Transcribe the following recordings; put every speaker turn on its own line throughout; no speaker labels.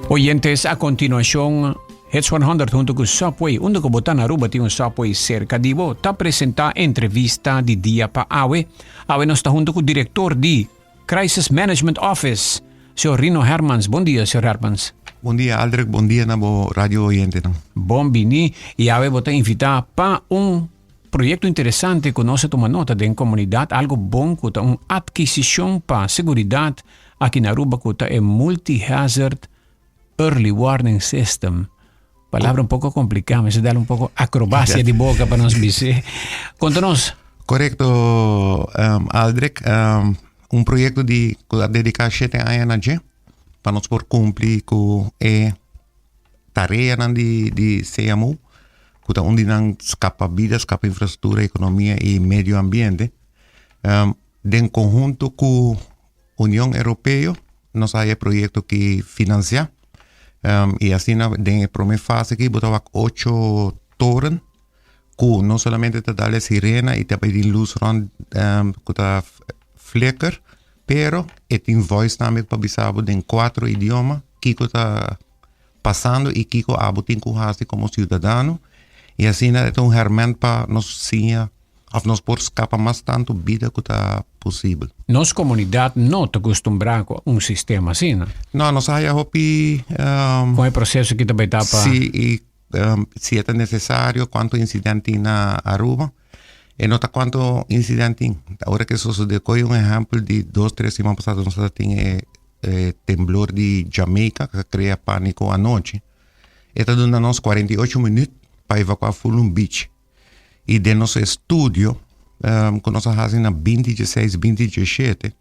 Oyentes, a continuacion, Hits 100 hunto cu Subway, unda cu bo ta na Aruba tin un Subway cerca di bo, ta presenta entrevista di dia pa awe. Awe nos ta hunto cu director di Crisis Management Office, señor Rino Hermans. Bon dia, señor Hermans.
Bon dia, Aldrich. Bon dia na bo radio oyentenan.
Bon bini y awe bo ta invita pa un proyecto interesante cu nos a tuma nota den comunidad, algo bon cu ta un adquisicion pa seguridad aki na Aruba cu ta e Multi-Hazard Early Warning System. Palabra un poco complica, mester dal un poco acrobacia di boca pa nos bise. Conta nos.
Correcto, Aldrich. Un proyecto di cu a dedica 7 aña na dje pa nos por cumpli cu e tareanan di CMU, cu ta un di nan scapa bida, scapa infrastructura, economia y medio ambiente. Den conhunto cu Union Europeo nos a haya e proyecto aki financia y asina den e prome fase aki bo ta wak ocho toren cu no solamente ta dal e sirena y ta bay tin luz rond cu ta flicker pero e tin voice tambe pa bisa bo den cuatro idioma kico ta pasando y kico abo tin cu haci como ciudadano y asina e ta un herment pa nos siña of nos por scapa mas tanto bida cu ta posibel.
Nos comunidad no ta custumbrá cu un sistema asina.
No, nos a haya hopi.
Con e proceso ki ta bay ta pa.
Si, y si e ta necesario, cuanto incident tin na Aruba. E no ta cuanto incident tin. Ora cu e sosode, coge un ehempel di dos, tres siman pasado nos a tin e temblor di Jamaica cu a crea panico anochi. E ta duna nos 48 minuut pa evacua full un beach. Y den nos estudio cu nos a haci na 2016, 2017,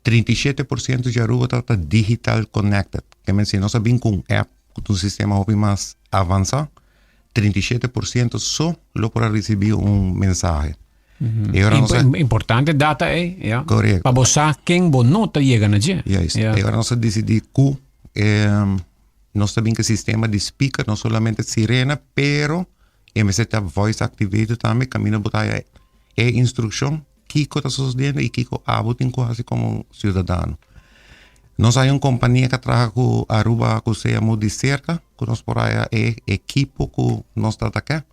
37% di Aruba tabata digital connected. Ke men si nos a bin cu un app cu ta un sistema hopi mas avansa, 37% so lo por a ricibi un mensahe.
Y ora nos a Importante data ey, ja.
Correcto.
Pa bo sa ken bo no ta yega na dje.
Juist. Y ora nos a dicidi cu nos ta bin cu e sistema di speaker, no solamente sirena, pero E mester ta voice activated tambe kaminda bo ta haya e instrukshon kiko ta sosodiendo i kiko abo tin ku hasi komo siudadano. Nos hay un kompania ku a traha ku Aruba ku sea mu di serka ku nos por haya e ekipo ku nos ta ta ke.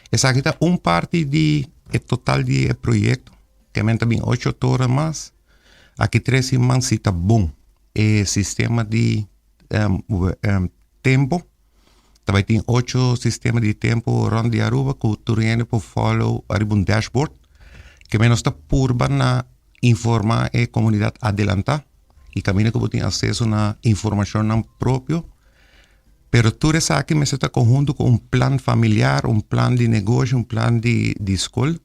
Esaki ta un parti di e total di e proyekto ke men ta bin ocho toren mas. Aki tres siman si ta bon e sistema di tempo. Ta bai tin ocho sistema di tempo rond di Aruba ku tur hende por follow ariba un dashboard. Ke men nos ta purba na informa e komunidat adelantá i kaminda ku bo tin akseso na informashonnan propio. Pero tur esaki mester ta konhunto ku un plan familiar, un plan di negoshi, un plan di skol.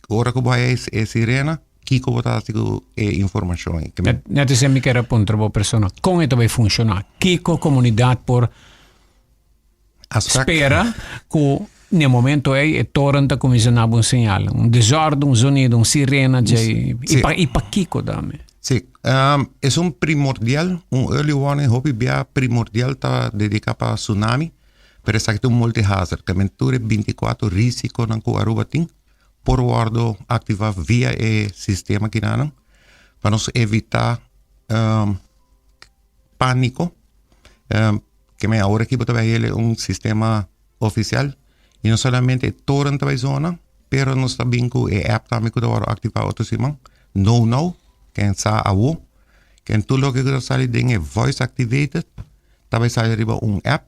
Ora ku bo haya e sirena, kiko bo ta hasi ku e informashon ei?
Net esei mi kier a puntra bo persona, kon e ta bai funshoná? Kiko komunidat por spera ku na e momento ei e toren ta kuminsá na bo un señal, un desòrdu, un zonido, un sirena djei, i pakiko tambe?
Sí, esun primordial, un early warning hopi bia primordial ta dediká pa tsunami, pero esaki ta un multi-hazard, ke men tur e 24 risikonan ku Aruba tin por wòrdu aktivá via e sistema kinanan pa nos evitá pániko. Ke men awor aki bo ta bai hel un sistema ofisial i no solamente e toren ta bai zona, pero nos ta bin ku e app tambe ku ta wòrdu aktivá otro siman, No Now, ken sa awo, ken tur loke ku ta sali den e voice activated ta bai sali riba un app.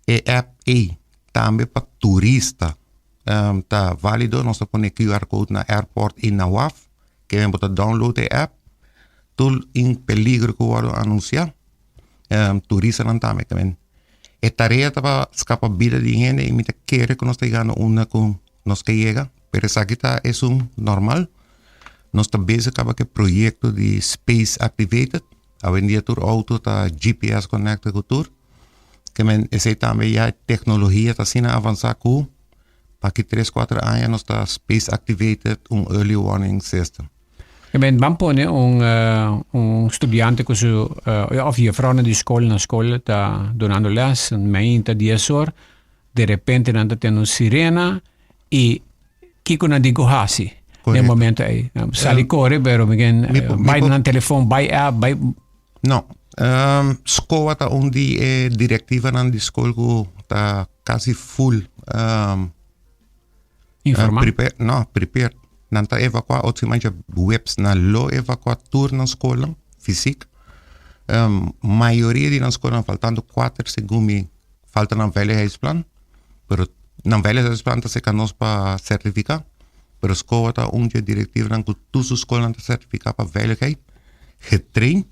E app ei tambe pa turista ta válido, nos ta pone QR code na airport i na waf, ke men bo ta download e app, tur in peligro ku wòrdu anunsiá, turistanan tambe ke men. E tarea ta pa skapa bida di hende i mi ta kere ku nos ta yegando unda ku nos ke yega, pero esaki ta esun normal. Nos ta bezig kaba ku e proyekto di Space Activated, awendia tur outo ta GPS connected ku tur. Ke men esei tambe ya e teknologia ta asina avansá ku pa aki tres kuater aña nos ta space activated un early warning system.
Ke men ban pone un un studiante ku su òf jefrounan di skol na skol ta dunando lès meinta dies or de repente nan ta tende un sirena i kiko nan tin ku hasi den momento ei? Sali kore pero mi ken bai na nan telefon bai app bai.
No. SCOA ta un di e direktivanan di skol ku ta kasi full
Informá?
Prepare, no, prepare. Nan ta evakuá otro siman dje weps nan lo evakuá tur nan skolnan fysiek. Mayoria di nan skolnan faltando kuater segun mi falta nan veiligheidsplan, pero nan veiligheidsplan ta seka nos pa sertifiká, pero SCOA ta un dje direktivanan ku tur su skolnan ta sertifiká pa veiligheid, getrain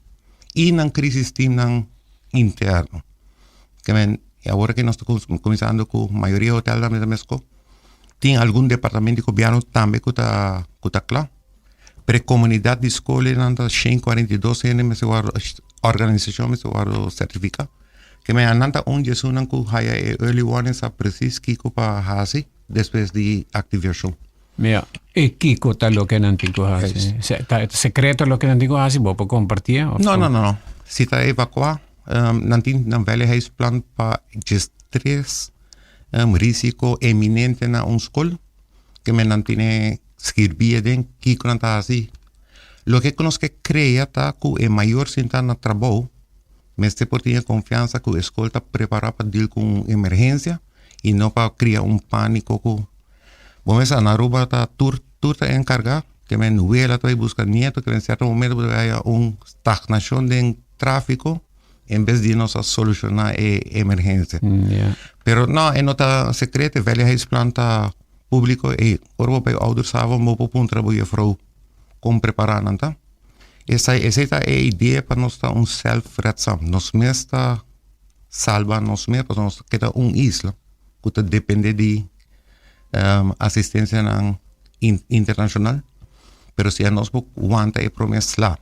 i nan crisis teamnan interno. Ke men awor ke nos ta kuminsando ku mayoria hotel tambe ta mesko. Tin algun departamento di gobièrnu tambe ku ta ku ta kla. Pero e komunidat di skolnan ta 142 hende mester wòrdu organisashon mester wòrdu sertifiká. Ke men nan ta un di esunnan ku haya e early warning sa presis kiko pa hasi despues di aktivashon.
Ja, i kiko ta loke nan tin ku hasi? Ta sekreto loke nan tin ku hasi? Bo por kompartié?
No, no, no, no. Si ta evakuá, nan tin nan veiligheidsplan pa djes tres risiko eminente na un skol. Ke men nan tene skirbí aden kiko nan ta hasi. Loke ku nos ke krea ta ku e mayor sinta na trabou mester por tin e konfiansa ku e skol ta prepará pa dil ku un emergensia i no pa kria un pániko ku Bo mester na Aruba ta tur tur ta enkargá, ke men wela ta bai buska nieto, ke men sierto momento bo ta bai haya un stagnashon den tráfiko en bes di nos a solushoná e emergensia. Pero no, e no ta sekreto, e veiligheidsplan ta públiko i ora bo bai oudersavond bo por puntra bo jufrou kon prepará nan ta. Esei esei ta e idea pa nos ta un zelfredzaam, nos mes ta salba nos mes pasobra nos ta keda un isla ku ta depende di asistencianan internacional, pero si anos por wanta e prome sla,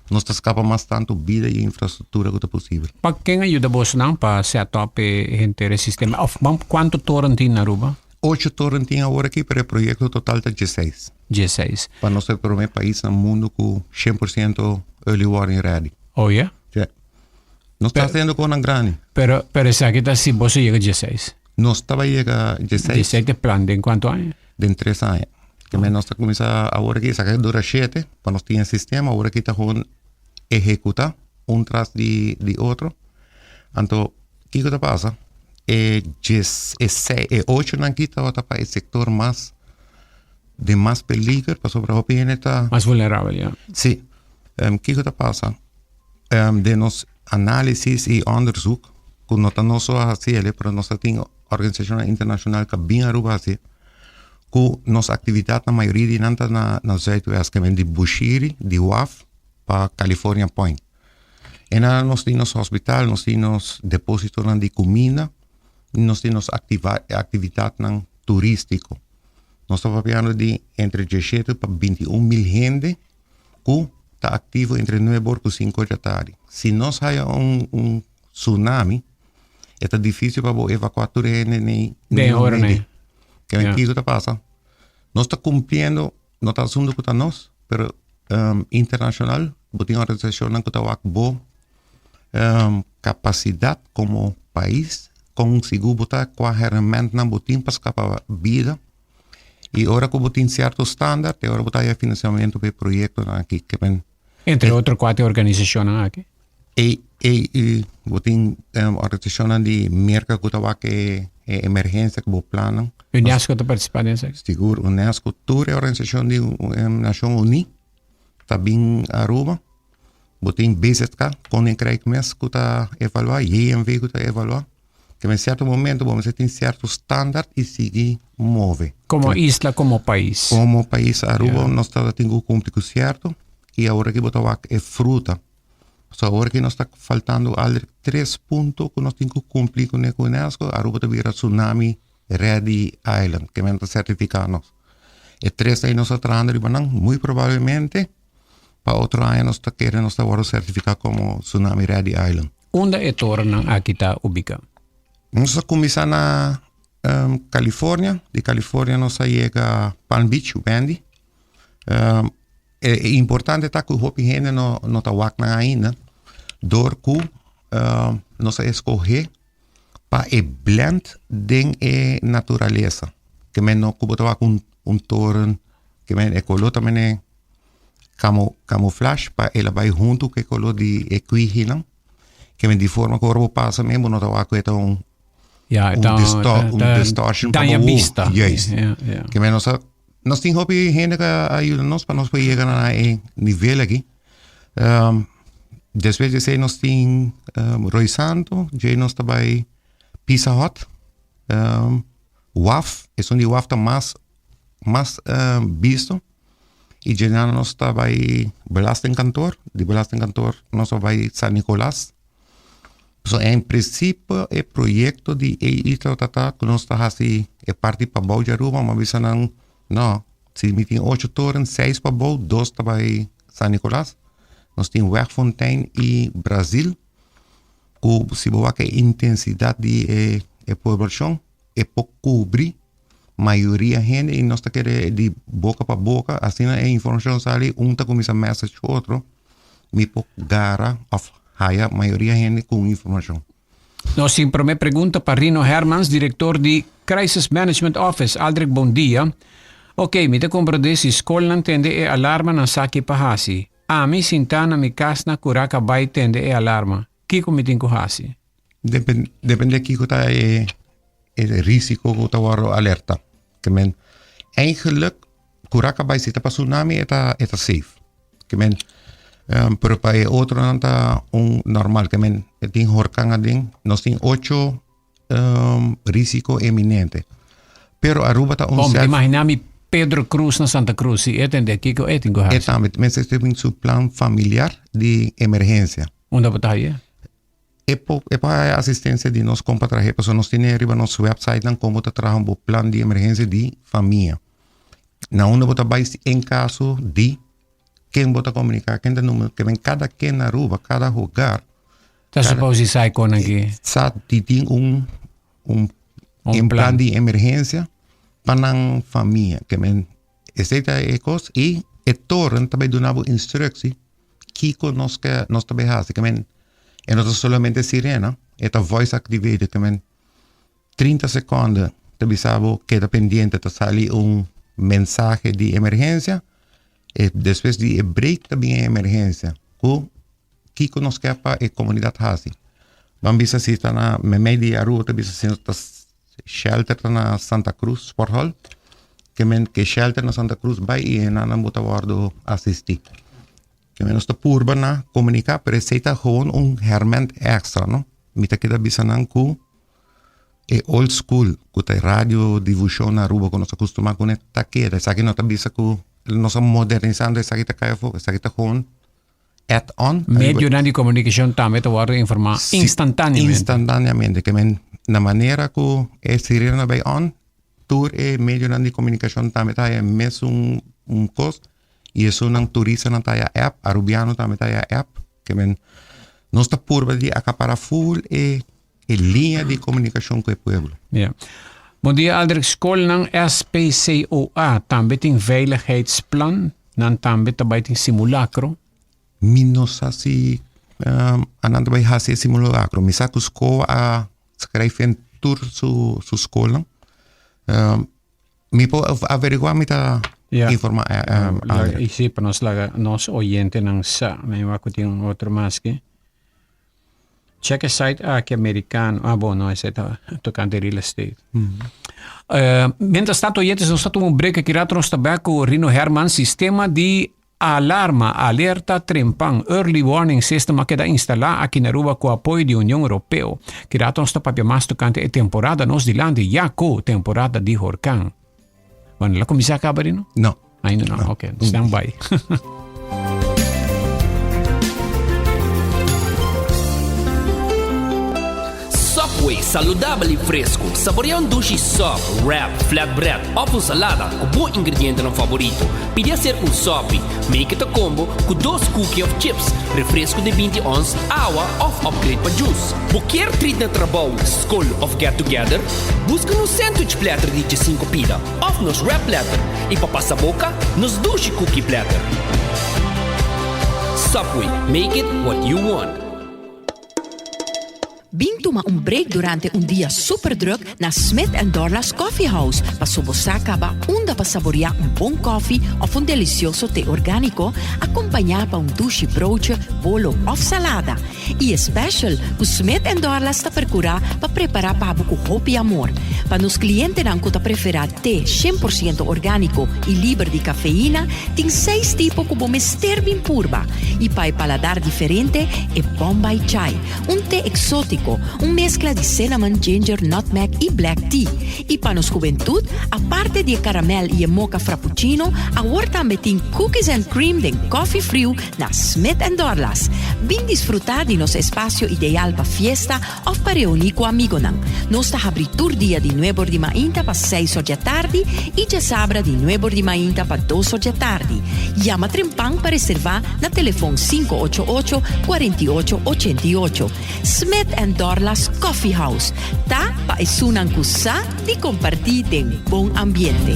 nos ta scapa mas tanto bida y infrastructura cu ta posibel.
Pa ken a yuda bosnan pa set up e henter e sistema? Of cuanto toren tin na Aruba?
Ocho toren tin awor aki, pero e proyecto total ta dieseis.
Dieseis.
Pa nos ta e prome pais na mundo cu 100% early warning ready.
Oh yeah?
Sí. Nos ta haciendo conan grandi.
Pero, pero esaki ta si boso yega dieseis.
Nos ta bai yega dieseis.
Dieseis ta plan den kuantu aña?
Den tres aña. Ke men nos ta kuminsá awor aki, esaki a dura shete pa nos tin e sistema, awor aki ta gewoon ehekutá un tras di di otro. Anto kiko ta pasa? E djes e sei e ochonan aki tabata pa e sektor mas den mas peliger pasobra hopi hende ta.
Mas vulnerabel, ya.
Si. Kiko ta pasa? Den nos análisis i onderzoek, ku no ta nos so a hasi el, pero nos ta tin organisashonnan internashonal ku a bin Aruba hasi, ku nos aktividatnan mayoria di nan ta na na zuidwest, ke men di Bushiri, di waf pa California Point. E nan nos tin nos hospital, nos tin nos depositonan di kuminda, nos tin nos aktividatnan turístiko. Nos ta papiando di entre diesshete pa binti un mil hende ku ta aktivo entre nuebe or ku sinku or di atardi. Si nos haya un un tsunami, e ta difísil pa bo evakuá tur e hende nei
Den e ora nei.
Ke men kiko ta pasa? Nos ta kumpliendo, no ta asuntu ku ta nos, pero internashonal bo tin organisashonnan ku ta wak bo kapasidat komo pais, kon sigur bo ta, kua hermentnan bo tin pa skapa bida. I ora ku bo tin sierto standaard, e ora bo ta haya finansiamentu pa e proyektonan aki. Ke men.
Entre otro kua ta e organisashonnan aki?
EU, bo tin organisashonnan di Merka ku ta wak e emergensia ku bo plannan.
UNESCO ta partisipá den esaki?
Sigur, UNESCO, tur e organisashon di Nashon Uní ta bin Aruba. Bo tin BZK, Koninkrijk mes, ku ta evaluá, JMV ku ta evaluá. Te men sierto momento bo mester tin sierto standaard i sigui move.
Komo isla, komo pais.
Komo pais Aruba yeah. nos ta tin ku kumpli ku sierto i awor aki bo ta wak e fruta. So awor aki nos ta faltando alder tres punto ku nos tin ku kumpli ku UNESCO, Aruba ta bira tsunami ready island, ke men ta sertifiká nos. E tres ei nos ta trahando riba nan, muy probablemente pa otro aña nos ta kere nos ta wòrdu sertifiká komo tsunami ready island.
Unda e torennan aki ta ubiká?
Nos a kuminsá na California, di California nos a yega Palm Beach, Wendy. E importante ta ku hopi hende no no ta wak nan ainda, dor ku nos a eskohé pa e blend den e naturalesa. Ke men no ku bo ta wak un un toren, ke men e koló ta mene. Camouflage pa el a bai huntu ku e koló di e kwihinan. Ke men di forma ku ora bo pasa men bo no ta wak ku e ta un
Ja,
un
ta,
disto
ta,
un
ta
distortion pa
daña
bo wowo.
bista.
Juist.
Ja, ja.
Ke men nos a nos tin hopi hende ku a yuda nos pa nos por yega na e nivel aki. Despues di esei nos tin Rooi Santo, djei nos ta bai Pizza Hut, Waf, esun di Waf ta mas mas bisto. Y djenan nos ta bai belastingkantoor, di belastingkantoor nos a bai San Nicolas. So en principio e proyecto di AI tabata ta cu nos ta haci e parti pabou di Aruba, ma bisa nan no, si mi tin ocho toren, seis pabou, dos ta bai San Nicolas. Nos tin Wegfontein y Brazil, cu si bo wak e intensidad di e poblacion e por cubri mayoria hende y nos ta kere di boca pa boca, asina e informacion sali un ta cuminsa message otro, mi por gara of haya mayoria hende cu un informacion.
Nos tin prome pregunta pa Rino Hermans, director di Crisis Management Office. Aldrich, bon dia. Ok, mi ta comprende si scolnan tende e alarma nan sa ki pa haci. Ami sinta na mi cas na cura cabay tende e alarma. Kico mi tin cu haci?
Depende kiko ta e e risico ku ta wòrdu alerta. Ke men eigenlijk kura kabay si ta pa tsunami e ta e ta safe. Ke men pero pa e otronan ta un normal ke men e tin horkan aden nos tin ocho risico eminente. Pero Aruba ta un
Bon, imagina mi Pedro Cruz na Santa Cruz si e tende kiko e tin ku
E
hasi.
tambe mester tin su plan familiar di emergencia.
Unda bo ta haye?
E por e por haya asistencia di nos kon pa trahe pasobra nos tene riba nos websitenan kon bo ta traha bo plan di emergencia di famia. Na unda bo ta bai si en caso di ken bo ta comunica ken ta numero ke men kada ken na Aruba kada hogar
Ta suppose di sa e kon aki.
sa di tin un un
Un
plan
plan.
di emergencia pa nan famia ke men esei ta e kos i e toren ta bai duna bo instructie kiko nos ke nos ta bai hasi ke men e no ta solamente sirena e ta voice activated ke men 30 sekonde ta bisa bo keda pendiente ta sali un mensahe di emergensia e despues di e break ta bin e emergensia ku kiko nos ke pa e komunidat hasi ban bisa si ta na meimei di Aruba ta bisa si nos ta shelter ta na Santa Cruz Sport Hall ke men ke shelter na Santa Cruz bai i enanan bo ta wòrdu asistí. Ke men nos ta purba na komuniká pero esei ta gewoon un hèrmènt èkstra no. Mi ta keda bisa nan ku e old school ku ta e radio difushon na Aruba ku nos a kustumá kuné ta keda. Esaki no ta bisa ku nos a modernisando esaki ta kai afó esaki ta gewoon add on.
Medionan di komunikashon tambe ta wòrdu informá instantáneamente.
Instantáneamente. Ke men na manera ku e sirena bai on, tur e medionan di komunikashon tambe ta haya e mesun un kos i esunnan turistanan ta haya app, arubiano tambe ta haya app. Ke men nos ta purba di akapará ful e e liña di komunikashon ku e pueblo.
Ja. Bon dia Aldrich, skolnan SPCOA tambe tin veiligheidsplan? Nan tambe ta bai tin simulacro?
Mi no sa si anan ta bai hasi e simulacro. Mi sa ku SCOA a skrijf en tur su su skolnan. Mi por averigua mi ta
Ja.
informa Aldrich.
I si pa nos laga nos oyentenan sa. Mi wak ku tin un otro mas aki. Check e site aki americano. Ah, bon, no, esei ta tocante real estate. Eh, mientras tanto, oyentes, nos ta tuma un break aki rato. Nos ta back cu Rino Herman. Sistema di alarma, alerta trempan, early warning system a keda instala aki na Aruba cu apoyo di Union Europeo. Ki rato nos ta papia mas tocante e temporada nos dilanti, ya cu temporada di horcan. Bueno, la cuminsa caba, Rino?
No.
Ainda no, ok. Stand by.
Subway, saludabel y fresco. Saborea un dushi sub, wrap, flatbread of un salada cu bo ingredientenan favorito. Pidi hacer un sopi. Make it a combo cu dos cookie of chips, refresco di binti ons, awa of upgrade pa juice. Bo kier treat na trabou, scol of get together? Busca nos sandwich platter di djesinco pida of nos wrap platter y pa pasa boca, nos dushi cookie platter. Subway, make it what you want.
Bin tuma un break durante un dia super druk na Smith and Dorlas Coffee House paso bo sa caba unda pa saborea un bon koffie of un delicioso te organico acompaña pa un dushi broodje, bolo of salada. Y e special cu Smith and Dorlas ta percura pa prepara pa bo cu hopi amor. Pa nos clientenan cu ta prefera te 100% organico y liber di cafeína, tin seis tipo cu bo mester bin purba. Y pa e paladar diferente, e Bombay Chai. Un te exótico, un mezcla di cinnamon, ginger, nutmeg y black tea. Y pa nos juventud, aparte di e caramel y e mocha frappuccino, awor tambe tin cookies and cream den coffee friu na Smith and Dorlas. Bin disfruta di nos espacio ideal pa fiesta of pa reuni cu amigonan. Nos ta habri tur dia di nuebor di mainta pa seis or di atardi y djasabra di nuebor di mainta pa dos or di atardi. Yama trempan pa reserva na telefon 588 48 88. Smith and Dorlas Coffee House ta pa esunnan cu sa di comparti den bon ambiente.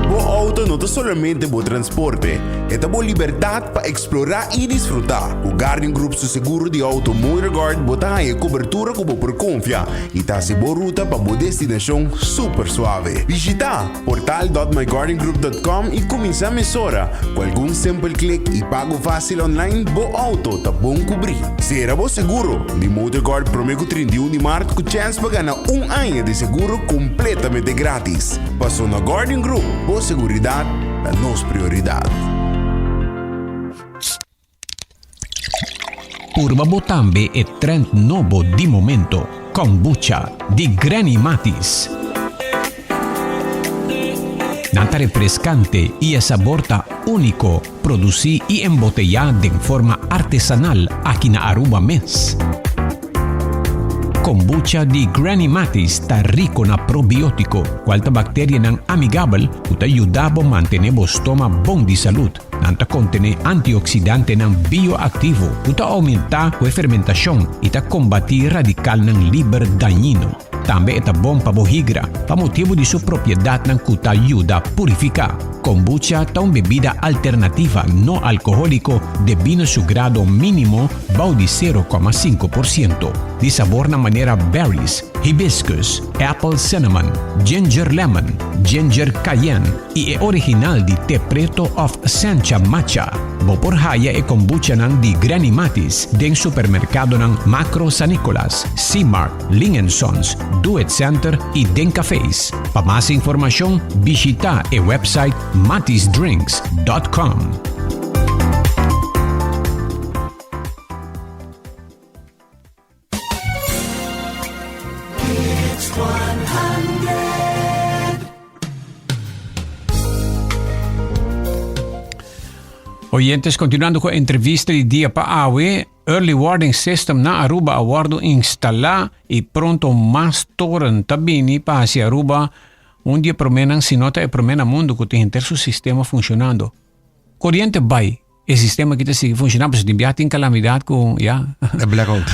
Bo auto no ta solamente bo transporte, e ta bo libertad pa explora y disfruta. Cu Guardian Group su seguro di auto MotorGuard bo ta haya cobertura cu bo por confia y ta haci bo ruta pa bo destinacion super suave. Bishita portal.myguardiangroup.com y cuminsa mesora. Cu algun simpel click y pago facil online bo auto ta bon cubri. Cera bo seguro di MotorGuard prome cu 31 di maart cu chance pa gana un aña di seguro completamente gratis. Paso na Guardian Group, bo seguridad ta nos prioridad.
Purba bo tambe e trend nobo di momento, Kombucha di Granny Matis. Nan ta refrescante y e sabor ta unico, produci y embotella den forma artesanal aki na Aruba mes. Kombucha di Granny Matis ta rico na probiotico, cual ta bacterianan amigabel cu ta yuda bo mantene bo stoma bon di salud. Nan ta contene antioxidantenan bioactivo cu ta aumenta cu e fermentacion y ta combati radicalnan liber dañino. Tambe e ta bon pa bo higra, pa motibu di su propiedadnan cu ta yuda purifica. Kombucha ta un bebida alternativa no alcoholico debí na su grado minimo bou di 0,5%, di sabornan manera berries, hibiscus, apple cinnamon, ginger lemon, ginger cayenne y e original di te preto of sencha matcha. Bo por haya e kombuchanan di Granny Matis den supermercadonan Makro San Nicolas, C-Mart, Ling and Sons, Do It Center y den cafés. Pa mas informacion bishita e website matisdrinks.com. Oyentes, continuando cu entrevista di dia pa awe, Early Warning System na Aruba a wordo instala y pronto mas toren ta bini pa haci Aruba un di e promenan, si no ta e prome na mundo cu tin henter su sistema funcionando. Coriente bay, e sistema aki ta sigui funciona, pasobra tin biaha tin calamidad cu ya.
E blackout.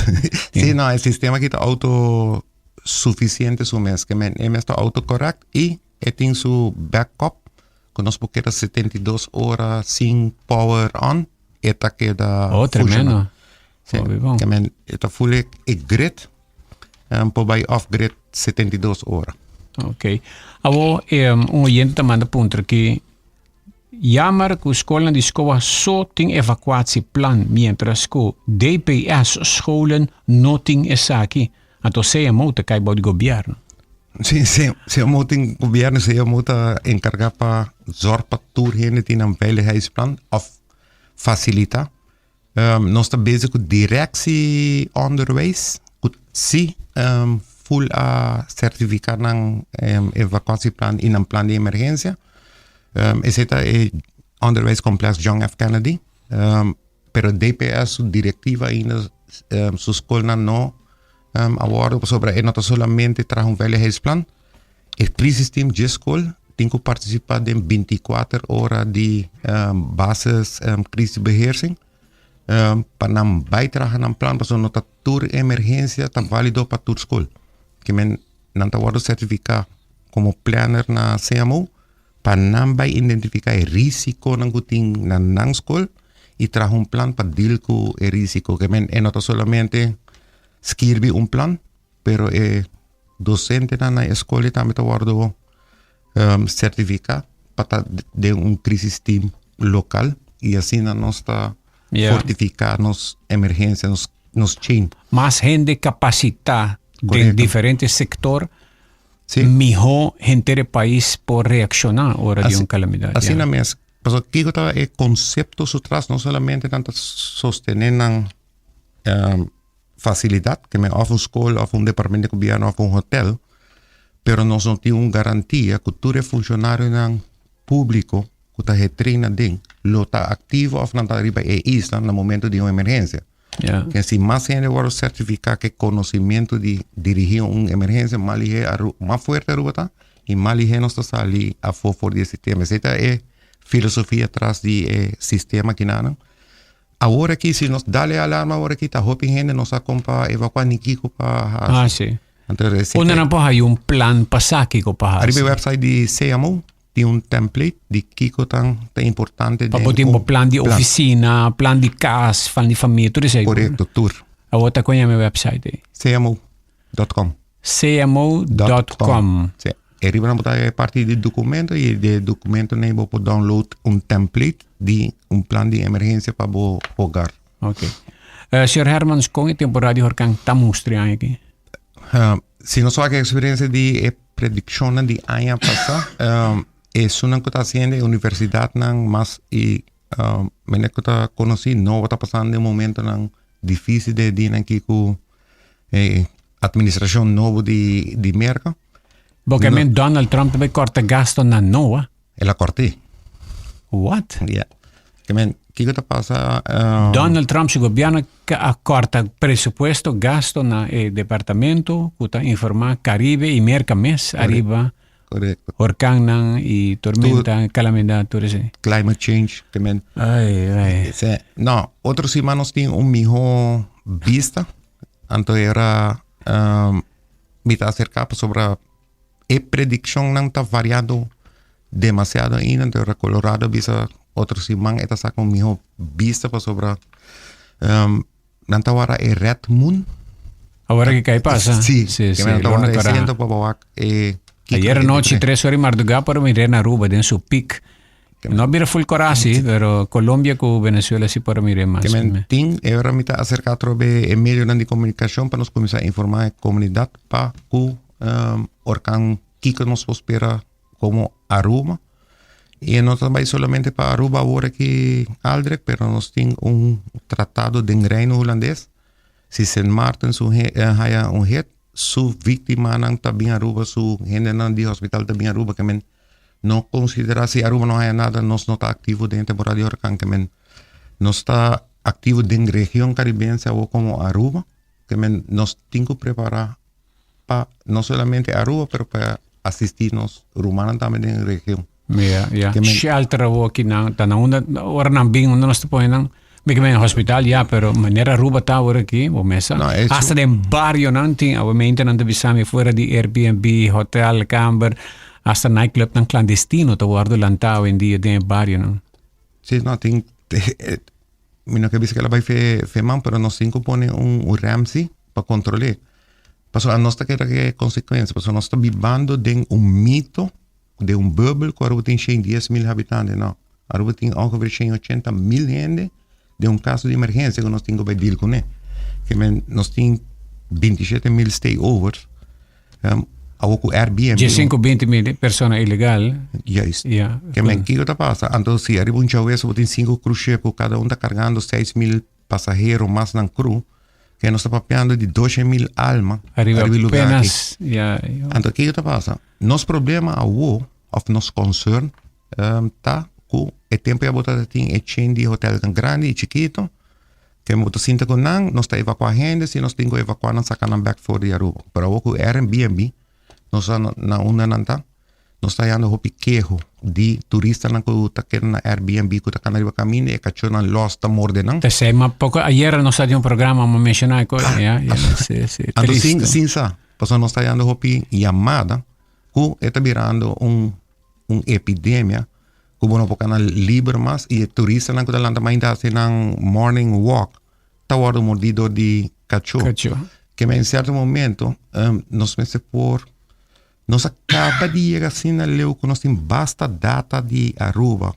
Sí, no, e sistema aki ta auto suficiente su mes, ke men e mes ta auto correct y e tin su backup cu nos por keda 72 ora sin power on. E ta keda
Oh, tremendo.
Sí. Ke men e ta full e, e grid. Um, por bai off grid 72 ora.
Ok. Awo, um, un oyente ta manda puntra ki jammer ku skolnan di SCOA so tin evacuatieplan, mientras ku DPS scholen no tin esaki. Anto CMO ta kai bou di gobierno.
Sí, sí, CMO tin gobierno, CMO ta encarga pa zorg pa tur hende tin een veiligheidsplan of facilita. Um, nos ta bezig cu directie onderwijs, cu sí um, full a certificar nan um, evacuatieplan y nan plan di emergencia. Um, ese ta e onderwijscomplex John F. Kennedy. Um, Pero DPS su directiva ainda um, su scolnan no um, a wordo pasobra e no ta solamente traha un veiligheidsplan. E crisisteam dje school tin ku participa den 24 ora di um, basis um, crisisbeheersing. Um, pa nan bai traha nan plan pasobra no ta tur emergencia ta valido pa tur school. Ke men nan ta wordo certifica como planner na CMO. Pa nan bai identifiká e risikonan ku tin na nan skol i traha un plan pa deal ku e risiko. Ke men e no ta solamente skirbi un plan, pero e dosentenan na e skol tambe ta wòrdu sertifiká pa ta den un crisis team lokal i asina nos ta fortifiká nos emergensia, nos nos chain.
Mas hende kapasitá den diferente sektor, mihó henter e pais por reakshoná ora di un kalamidat.
Asina mes. Pasobra kiko ta e konsepto su tras? No solamente nan ta sostené nan fasilidat, ke men òf un skol òf un departamento di gobièrnu òf un hotèl, pero nos no tin un garantia ku tur e funshonarionan públiko ku ta hetrena den lo ta aktivo òf nan ta riba e isla na momento di un emergensia. Ke si mas hende wòrdu sertifiká ku e konosimentu di dirigí un emergensia, mas lihé Aruba, mas fuerte Aruba ta i mas lihé nos ta sali afó for di e sistema. Esei ta e filosofia tras di e sistema kinanan. Awor aki si nos dal e alarma awor aki ta hopi hende no sa kon pa evakuá ni kiko pa hasi.
Ah, sí.
Anto resi
Unda nan por haya un plan pa sa kiko pa hasi?
Ariba e website di CMO tin un template di kiko tan ta importante
Pa
den
bo tin bo
un
plan di oficina, plan di kas, plan di famia, tur esei.
Korekto, tur.
Awor ta kon yama e website ei?
CMO.com.
CMO.com.
Sí. E riba nan bo ta e parti di documento y de documento nei bo por download un template di un plan di emergencia pa bo hogar.
Ok. Uh, señor Hermans, con e temporada di horcan ta mustra aña aki?
Uh, si nos wak experiencia di e prediccionnan di aña pasa, um, esunnan ku ta haciendo e universidadnan mas y um, mene ku ta conoci no ta pasando den momentonan difícil de dinan ki ku e administracion nobo di, di Merca.
Porque no. men Donald Trump tambe corta gasto na NOAA.
El a corté.
What?
Yeah. Ke men, kiko ta pasa?
Donald Trump su gobierno a corta presupuesto gasto na e departamento ku ta informa Caribe y Merca mes ariba
Correcto.
Orkannan y tormenta, calamidad, tur esei.
Climate change, ke men.
Ai, ai.
Se, no, otro siman nos tin un miho bista. Anto era um, mi ta acerca pasobra e prediccionnan ta variando demasiado ainda. Anto era Colorado bisa otro siman e ta saca un miho bista pasobra um, Nan ta wara e red moon.
Awor ke kai pasa.
Sí,
sí,
sí.
sí.
Nan ta
Luna
wara e
kora.
siento pa bawak e kiko
Ayer
e
anochi,
diferente.
tres ora y mardugá por miré na Aruba den su pic. No bira full corasi, pero Colombia ku Venezuela sí por miré mas.
Ke men tin e ora mi ta acerca atrobe e medionan di comunicacion pa nos cuminsa informa e comunidad pa ku um, orkan kiko nos por spera como Aruba. Y no ta bai solamente pa Aruba awor aki Aldrich, pero nos tin un tratado den Reino Hulandes. Si Sint Maarten su eh, haya un hit, su víctimanan ta bin Aruba, su hendenan di hospital ta bin Aruba, ke men no considera si Aruba no haya nada, nos no ta activo den temporada di huracán, ke men nos ta activo den region caribense awor como Aruba, ke men nos tin ku prepara pa no solamente Aruba, pero pa asisti nos rumannan tambe den region.
Ja, ja.
Ke men-
Shelter awo aki nan, ta na unda, ora nan bin, unda nos ta pone nan. Mi ke men hospital, ja, pero manera Aruba ta awor aki, bo mesa.
No, e
Hasta den barrio nan tin, awo mente nan ta bisa mi fuera di Airbnb, hotel, kamber, hasta nightclub nan clandestino ta wordo lanta hoy en dia den e barrio nan.
Sí, no, tin, mi no ke bisa ke la bai fe, fe man, pero nos tin ku pone un, un remsi pa kontrol'é. Pasobra nos ta keda ke konsekuensia, pasobra nos ta bibando den un mito, den un bubble ku Aruba tin shen dies mil habitante, no. Aruba tin ongeveer shen ochenta mil hende den un kaso di emergensia ku nos tin ku bai deal kuné. Ke men nos tin bintishete mil stay-overs, awor ku Airbnb.
Diesinku binti mil persona ilegal.
Juist.
Ja.
Ke men kiko ta pasa? Anto si ariba un djaweso bo tin sinku cruise ku kada un ta kargando seis mil pasahero mas nan crew, ke nos ta papiando di doce mil alma
Ariba
ariba e lugar aki.
apenas, ja, ja.
Anto kiko ta pasa? Nos problema awo, of nos concern, um, ta ku e tempo ya bo ta tin e chain di hotelnan grandi i chikito, ke bo ta sinta ku nan, nos ta evakua hende, si nos tin ku evakua nan saka nan bek for di Aruba. Pero awo ku Airbnb, nos sa na unda nan ta, Nos ta hayando hopi keho di turistanan ku ta keda na Airbnb ku ta kana riba kaminda i e kachónan lòs ta morde nan.
P'esei, ma poko ayera nos a tin un programa ma menshoná e kos, ya, ya, si, si,
Anto sin,
tristu.
sin sa, pasobra nos ta hayando hopi yamada ku e ta birando un, un epidemia. Ku bo no por kana liber mas i e turistanan ku ta lanta mainta hasi nan morning walk ta wòrdu mordí dor di kachó.
Kachó.
Keme en sierto momento nos mester por nos a kaba di yega asina leu ku nos tin basta data di Aruba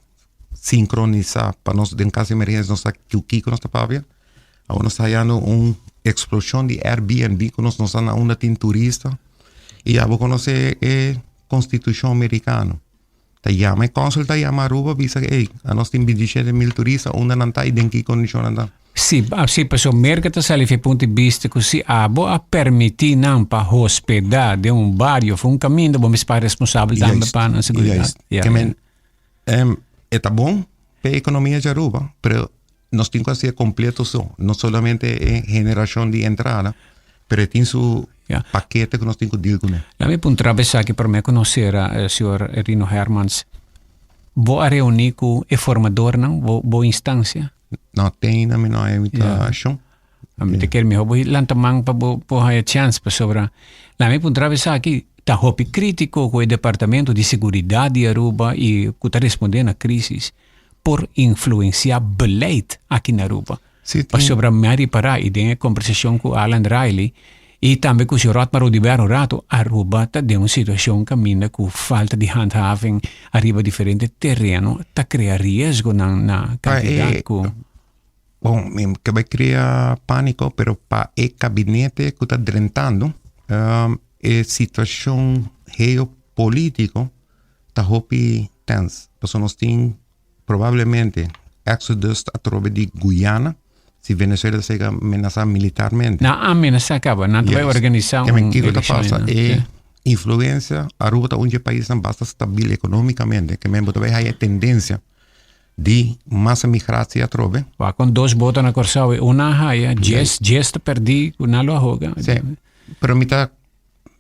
sinkronisá pa nos den kas di emergensia nos sa ku kiko nos ta papia. Awor nos ta hayando un eksploshon di Airbnb ku nos no sa na unda tin turista i ya bo konosé e konstitushon merikano. Ta yama e consul ta yama Aruba bisa ey anos tin 27 mil turista unda nan ta y den ki condicion nan ta.
Si, si paso Merca ta sali fi punto di bista cu si abo a permiti nan pa hospeda den un bario of un caminda bo mes pa responsabel tambe pa nan seguridad.
Juist. Ke men, e ta bon pa e economia di Aruba, pero nos tin cu haci e completo so, no solamente e generacion di entrada, pero e tin su pakete cu nos tin cu deal cune.
Laat mi puntra bo esaki prome cu nos cera, señor Rino Hermans. Bo a reuni cu e formadornan, bo, bo instancia?
No, te ainda mi no a invitacion.
Mi ta kere miho bo lanta man pa bo por haya chance pasobra laat mi puntra bo esaki, ta hopi critico cu e departamento di seguridad di Aruba y cu ta responde na crisis. por influencia beleid aki na Aruba.
Sí, tin.
Pasobra mi a ripara y den e conversacion cu Alan Riley y tambe cu señor Otmar Oduber un rato, Aruba ta den un situacion caminda cu falta di handhaving ariba diferente tereno ta crea riesgonan na
Pa
cantidad
e
cu.
Bon, mi ke bai crea panico, pero pa e gabinete cu ta drentando, e situacion geopolitico ta hopi tens. Pasobra nos tin probablemente exodus atrobe di Guyana si Venezuela ta sega menasa militarmente.
Nan a menasa caba, nan ta bai organisa un
Kiko ta pasa? E influencia, Aruba ta un dje paisnan basta stabil economicamente, ke men bo ta bai haya e tendencia di masa migratie atrobe.
Wak con dos boto na Corsou e un a haya, djes, djes ta perdi cu nan lo a hoga.
Sí, pero mi ta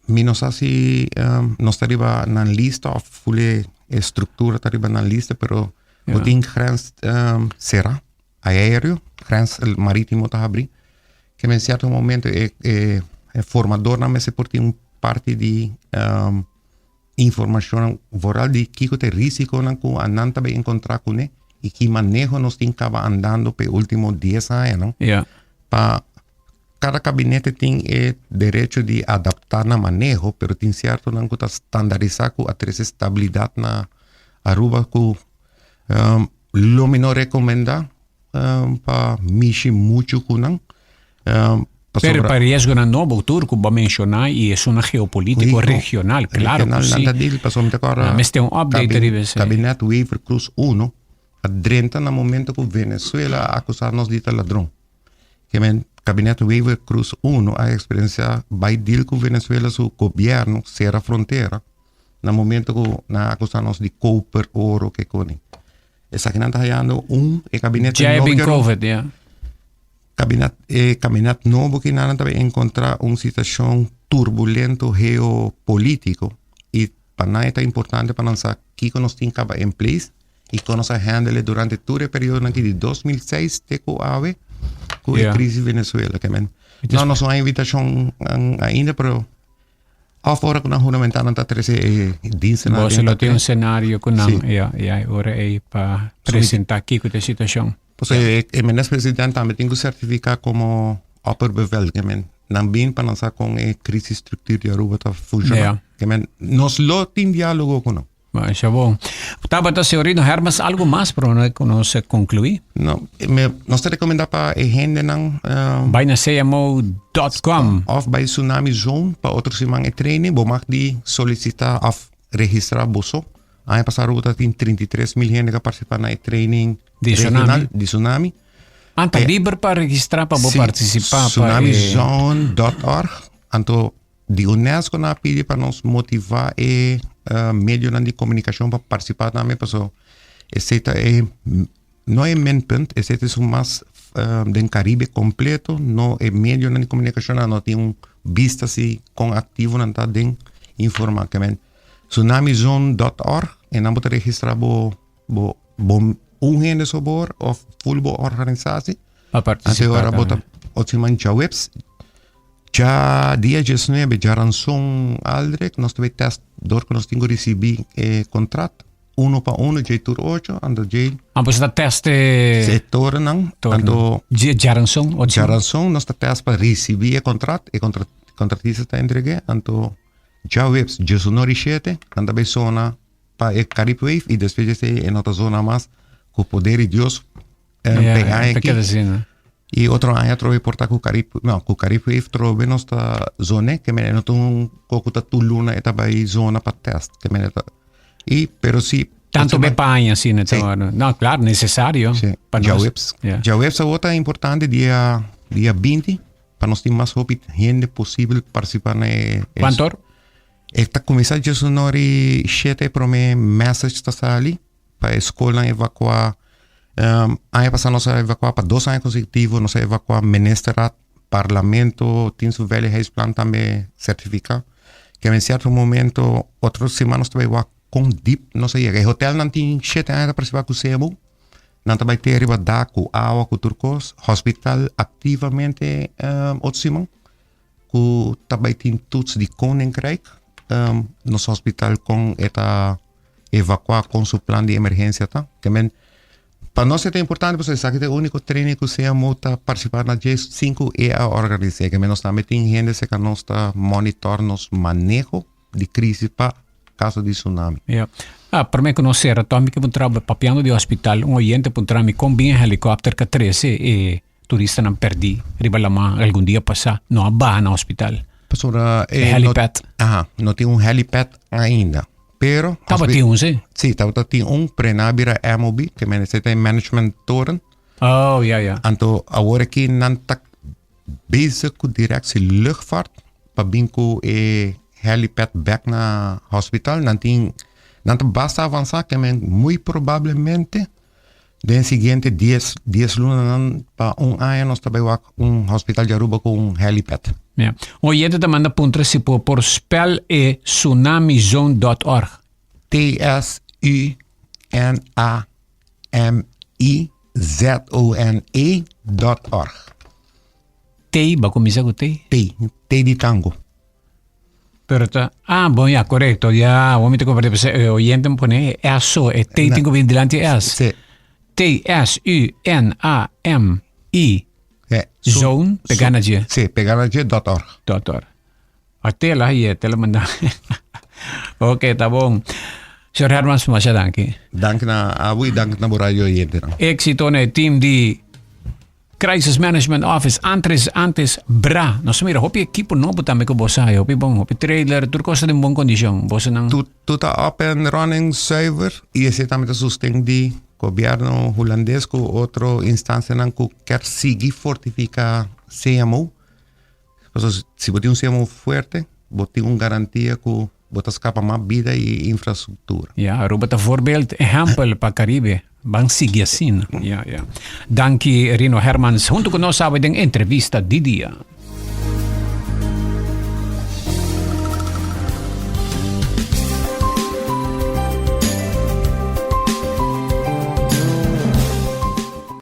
Mi no sa si nos ta riba nan lista of full e structura ta riba nan lista, pero bo tin grens cera, aereo, grens maritimo ta habri. Ke men cierto momento e e formadornan mester por tin un parti di informacionnan vooral di kiko ta e risiconan ku nan ta bay encontra kune i ki maneho nos tin kaba andando pa e ultimo dies añanan pa Kada kabinete tin e derecho di adaptá nan maneho, pero tin siertonan ku ta standarisá ku a trese stabilidat na Aruba ku lo mi no rekomendá pa mishi muchu ku nan.
Pero pa riesgonan nobo tur ku bo a menshoná i esunnan geopolítiko regional, klaro ku si.
Regional nan ta dil, pasobra mi ta kòrda
Nan mester un update riba esei.
Kabinet Wever Croes uno a drenta na momento ku Venezuela a akusá nos di ta ladron. Ke men Kabinet Wever Croes uno a eksperensiá bai deal ku Venezuela su gobièrnu sera frontera na momento ku nan a akusá nos di koper oro ke koni. Esakinan ta hayando un e kabinete
Djai
nobo
bin
djaron.
Covid, ya.
Kabinet e kabinet nobo kinan ta bai enkontrá un situashon turbulento geopolítiko i pa nan e ta importante pa nan sa kiko nos tin kaba en place I kon nos a handle durante tur e periodonan aki di 2006 te ku awe ku e crisis Venezuela. Ke men no nos no hay invitacion ainda pero of ora ku nan juramentá nan ta trese e dienstennan
Boso lo tin un scenario ku nan ya ya e ora ei pa presentá kiko ta e situacion.
Pasobra e minister president tambe tin ku sertifiká komo opperbevel ke men nan bin pa nan sa kon e crisis structuur di Aruba ta funshoná. Ke men nos lo tin dialogo ku nan.
Masha bon. Tabata señorino Hermes algo mas pero no ku nos concluí?
No, me, nos ta recomenda pa e hendenan
um, Bai na cmo.com
of bai Tsunami Zone pa otro siman e training. Bo mag di solicita of registra boso. Aña pasado Aruba tin 33 mil hende que participa na e training
Di
regional
tsunami.
di tsunami.
Ah, ta liber pa registra pa bo
Sí,
participa pa e
tsunamizone.org. Anto Di UNESCO nan a pidi pa nos motivá e medionan di komunikashon pa partisipá tambe pasobra esei ta e no e minpunt, esei ta esun mas den Karibe kompleto no e medionan di komunikashon nan no tin un bista si kon aktivo nan ta den informá. Ke men tsunamizone dòt òrg e nan bo ta registrá bo bo bo un hende sobor òf ful bo organisasi.
Pa partisipá
Anto ora bo ta
tambe.
otro siman djaweps Dja dia diesnuebe djaranson Aldrich nos ta bay test dor cu nos tin cu ricibi e contract. Uno pa uno, djei tur ocho, anto djei.
Ah, pues ta test e.
E torennan, anto.
Djaranson, ocho.
Djaranson nos ta test pa ricibi e contract, e contratista ta entregue, anto djaweps djesunor i shete, nan ta bay zona pa e Carib Wave i despues di esei e no ta zona mas ku poder di Dios p'e aña aki. I otro aña atrobe por ta ku Carib, no, ku Carib Wave trobe nos ta zone, ke mene no ta un kos ku ta tur luna e ta bai zona pa test, ke mene ta, i pero si
Tanto be pa aña asina ta wòrdu. No, klaro, nesesario.
Si,
pa nos.
djaweps. Djaweps awor ta importante dia dia binti pa nos tin mas hopi hende posibel partisipá na e.
Kuantu or?
E ta kuminsá djesunor i shete e promé message ta sali. pa e skolnan evakuá. Aña pasá nos a evakuá pa dos aña konsekutivo, nos a evakuá ministerraad, parlamento tin su veiligheidsplan tambe sertifiká. Ke en sierto momento otro siman nos ta bai wak kon dip nos a yega. E hotelnan tin shete aña ta partisipá ku CMO. Nan ta bai te riba dak ku awa ku tur kos. Hospital aktivamente otro siman ku ta bai tin toets di Koninkrijk. Nos hospital kon e ta evacuá kon su plan di emergencia ta. Ke men, pa nos e ta importante pasobra esaki ta e úniko training ku CMO ta partisipá na dje sin ku e a organis'é. Ke men nos tambe tin hende serka nos ta monitor nos maneho di crisis pa kaso di tsunami.
Ja. Ah, promé ku nos sera, tòg mi ke puntra bo, papiando di hospital, un oyente puntra mi kon bin e helikòpter ka trese e turistanan pèrdí riba laman algun dia pasá, no a baha na hospital.
Pasobra
E helipad.
Aha, no tin un helipad ainda. Pero
Tabatin un, sí.
Sí, tabata tin un, pero nan a bira MOB, ke men esei ta e management toren.
Oh, ja, ja.
Anto awor aki nan ta bezig ku Directie Luchtvaart pa bin ku e helipad bek na hospital. Nan tin, nan ta basta avansá, ke men muy probablemente Den siguiente dies, dies lunanan pa un aña nos ta bai wak un hospital di Aruba ku un helipad.
Ja. Un oyente ta manda puntra si por por spel e tsunamizone dot org.
T S U N A M I Z O N E dot org.
T, ba kuminsa ku T?
T, T di tango.
Pero ta, ah, bon, ya, correcto. Ya, awor mi ta comprende. Pues, e oyente me pone e S so, e T tin ku bin dilanti e S.
Sí.
T, S, U, N, A, M, I,
Eh,
zone, pega na dje.
Sí, pega na dje dot org.
Dot org. A tela, ye, tela manda. Ok, ta bon. Señor Hermans, masha danki.
Danki na abo i danki na bo radio oyentenan.
Éxito na e team di Crisis Management Office, antres, antes, bra. Nos mira hopi equipo nobo tambe ku boso hay, hopi bon, hopi trailer, tur cosa den bon kondishon. Boso nan.
Tur, tur ta up and running zuiver i esei tambe ta sosten di gobierno hulandes ku otro instansianan ku kier sigui fortifiká CMO. Pasobra si bo tin un CMO fuerte, bo tin un garantia ku Bo ta skapa mas bida i infrastruktura.
Ja, Aruba ta voorbeeld, ehempel pa Caribe. Ban sigui asina. Ja, ja. Danki Rino Hermans hunto ku nos awe den entrevista di dia.